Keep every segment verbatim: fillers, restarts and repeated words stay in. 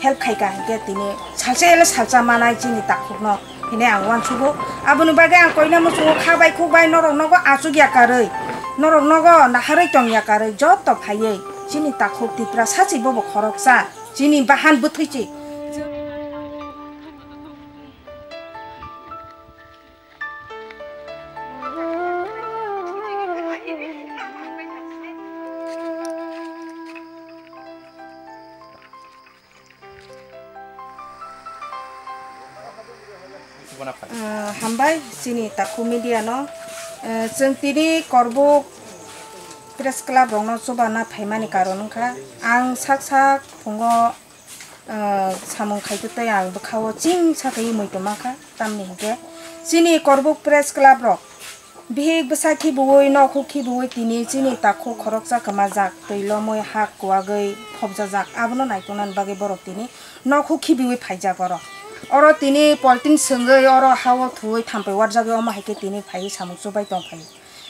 help khaika hinkhe tini salsa ele salsa manai chini takhukno hinwi ang uansugo. Aboni bagwi ang koina muchungo kha bai khuk bai norok nogo achuk ya karwi, norok nogo naharwi tong ya karwi joto phaiwi chini takhuk Tiprasa si bobo khoroksa chini bahan bwthwi si. Ah, hambai chini takhuk media no. Ah, chwng tini Korbuk Press Club rokno chubana phaimani karon wngkha ang sak sak phungo, ah, samung khaitwi tei ang bwkhao ching sakwi mui tongma kha, tamni hinkhe chini Korbuk Press Club rok bihik bwsa khibiui, nokhuk khibiui tini chini takhuk khoroksa kwmajak, twi lomwi ha kuwagwi phobjajak, abono naituknani bagwi borok tini nokhuk khibiui phaijak oro. Oro tini poltin swngwi oro hao thuwi thampui warjagwi omo hai khe tini phaiwi samung chubai tongphai.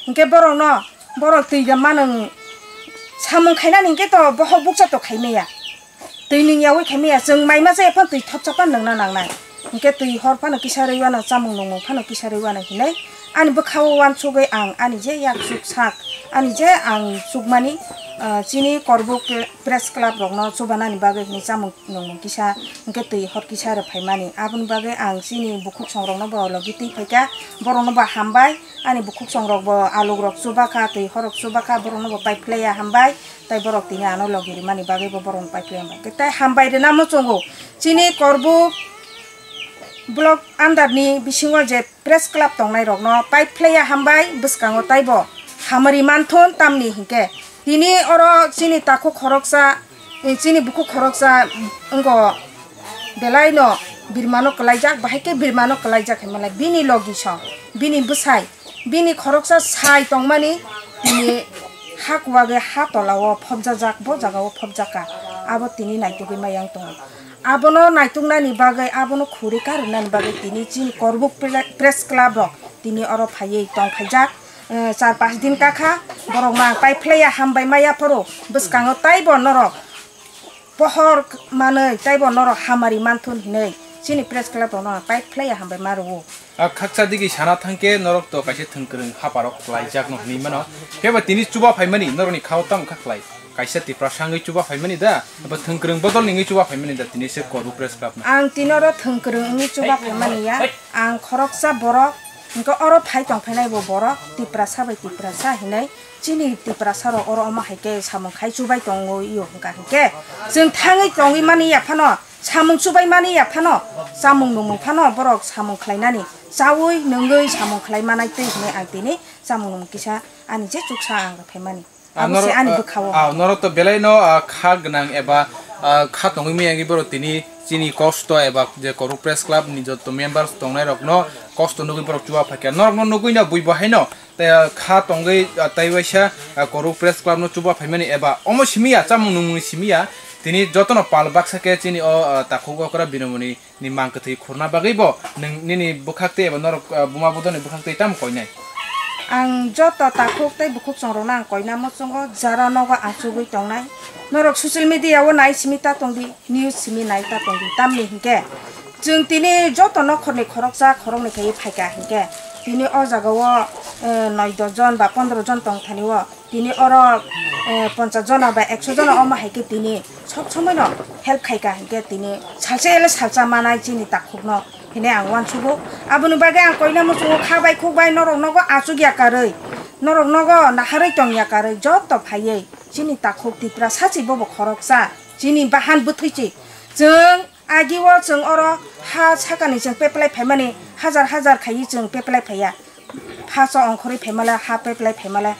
Hinkhe borokno, borok twi da manwng samung khainani hinkhe to bohok bukcha to khaimaya. Twi nwng yaui khaimaya, chwng mai masa ephano twi thopsa phano nwngna nangnai. Hinkhe twi hor phano kisa rwi uanw, chamung nungmung phano kisa rwi uanw hinwi ani bwkhao uansugwi ang ani je yak chuk sak, ani je ang chukmani, ah, chini Korbuk Pre-, Press Club rokno chubanani bagwi hinwi chamung nungmung kisa, hinkhe twi hor kisa rwphaimani. Aboni bagwi ang chini bukhuk songrokno bo logi twi phaikha, borokno bo hambai. Ani bukhuk songrok bo aluk rok chubakha, twi horok chubakha, borokno bo paiphlaiya hambai, tei borok tini ano logi rimani bagwi bo borokno paiphlaiya hambai. Tei hambai rwna muchungo chini Korbuk block under ni bisingo je press club tongnai rokno paiphlaiya hambai, bwskango taibo hamari manthun tamni hinkhe tini oro chini takhuk khoroksa, chini bukhuk khoroksa wngkho belaino birmano kwlaijak, bahai khe birmano kwlaijak hinmalai bini logi song, bini bwsai. Bini khoroksa sai tongmani, bini ha kuwagwi ha tolao phobjajak, bo jagao phobjakha, abo tini naitugwi mayang tongo. Abono naituknani bagwi, abono khuri karwnani bagwi tini chini Korbuk Pre-, Press Club rok tini oro phaiwi tongphaijak, eh, char panch din kakha, borokno ang paiphlaiya hambai maya phuru, bwskango taibo norok pohor manwi taibo norok hamari manthun hinwi chini press club rokno ang paiphlaiya hambai ma rwo. A khaksa digi sana thangkhe norok to kaisa thwngkwrwng haparok kwlaijakno hinwi mano. Pheba tini chuba phaimani norokni khao tamo kha khlai? Kaisa Tiprasa wngwi chuba phaimani da? Abo thwngkwrwng bodol wngwi chuba phaimani da tini se Korbuk Press Club no? Ang tini oro thwngkwrwng wngwi chuba phaimani ya. Ang khoroksa borok, hwnkhe oro phai tongphainai bo borok, Tiprasa bai Tiprasa hinwi. Chini Tiprasa rok oro omo hai khe samung khai chubai tongo iyo hwnkha hinkhe, chwng thangwi tongwi mani ya phano, samung chubai mani ya phano, chamung nungmung phano borok samung khlainani, chaui nungwi samung khlai manai twi hinwi ang tini chamung nungmung kisa ani je chuksa ang rw phaimani. Ah, abo se norok, ani ah, bwkhao. Ah, norok to belai no, ah, kha gwnang eba, ah, kha tongwi maya wngwi borok tini chini kosto eba je Korbuk Press Club ni joto members tongnai rok no kosto nugwi borok chuba phaikha. Norok no nugwi no bui bo hai no. Tei, ah, kha tongwi, ah, tei waisa, ah, Korbuk Press Club no chuba phaimani eba omo simi ya, chamung nungmung ni simi ya, tini jotono pal baksa khe chini o, ah, takhuk okra Binamoni ni mang kwthwi khurna bagwi bo nwng nini bwkhak twi eba norok, ah, buma bodolni bwkhak twi tamo koinai? Ang joto takhuk tei bukhuk chongrokno ang koina muchungo, jara nogo achugwi tongnai. Norok social media o nai simi ta tongdi, news simi nai ta tongdi, tamni hinkhe chwng tini joto nokhorni khoroksa khoroknwi khaiwi phaikha hinkhe tini o jagao, eh, noi dos jon ba pondro jon tongthani o, tini oro, eh, ponchas jona ba ekso jona omo hai khe tini sob somoi no help khaikha hinkhe tini salsa ele salsa manai chini takhukno hinwi ang uansugo. Aboni bagwi ang koina muchungo kha bai khuk bai norok nogo achuk ya karwi, norok nogo naharwi tong ya karwi joto phaiwi chini takhuk Tiprasa si bobo khoroksa, chini bahan bwthwi si. Chwng Agi o chwng oro ha sakani chwng peplai phaimani, hajar hajar khaiwi chwng peplai phaiya. Phaso ongkhorwi phaimale, ha peplai phaimale,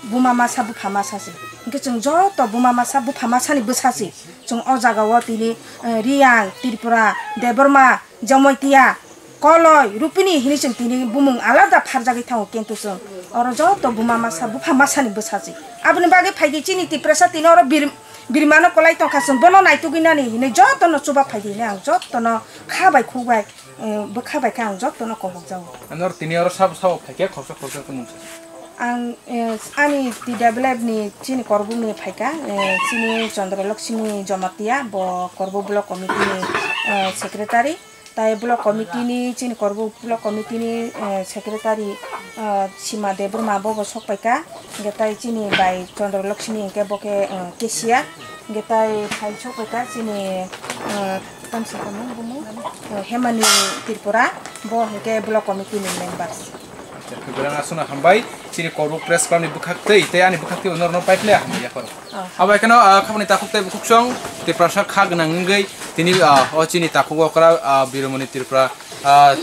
buma masa bupha masa se. Hinkhe chwng joto buma masa bupha masani bwsa se. Chwng o jaga o tini, eh, Riyang, Tripura, Debbarma, Jamatia, Koloi, Rupini hinwi chwng tini bumung alada pharjagwi thango, kintu chwng oro joto buma masa bupha masani bwsa se. Aboni bagwi phaidi chini Tiprasa tini oro bir-, birmano kwlai tongkha, chwng bono naitugwi nani hinwi jotono chuba phaidi hinwi ang jotono kha bai khuk bai, eh, bwkha bai khe ang jotono kobokjago. Norok tini oro sabo sabo phaikhe khoroksa khoroksa khe mungsa. Ang, eh, ani T W F ni chini Korbuk ni phaika, eh, chini Chandra Lakshmi Jamatia, bo Korbuk Block Committee ni, eh, secretary. Tai Block Committee ni, chini Korbuk Block Committee ni, eh, secretary, eh, Sima Debbarma bo bo sok paika. Hingke tai chini bai Chandra Lakshmi hingke bo khe, eh, cashier. Hingke tai phai sok paika chini, eh, tamsa tongmani bumu, eh, Hemani Tripura, bo hingke Block Committee ni members. Acha, kwbangma aswkno hambai, chini Korbuk Press Club ni bwkhak twi, tei ani bwkhak twi norokno pai phle hambai yapharo. Oh. Abo ekheno, ah, khaboni takhuk tei bukhuksong, Tiprasa kha gwnang wngwi, tini, ah, o chini takhuk okra, ah, Biromoni Tripura, ah,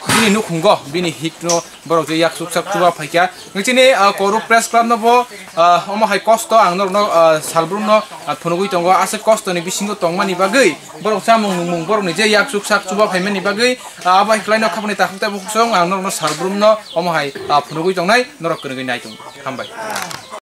bini nukhungo, bini hikno borok je yak suksak chuba phaikha. Nung chini, ah, Korbuk Press Club no bo, ah, omo hai kosto ang norokno, ah, salbrumno, ah, phunugwi tongo, aswk kostoni bisingo tongmani bagwi, borok chamung nungmung borokni je yak suksak chuba phaimani bagwi, ah, abo hai khlaino khaboni takhuk tei bukhuksong ang norokno salbrumno omo hai, ah, phunugwi tongnai, norok kwrwngwi nai tongo. Hambai.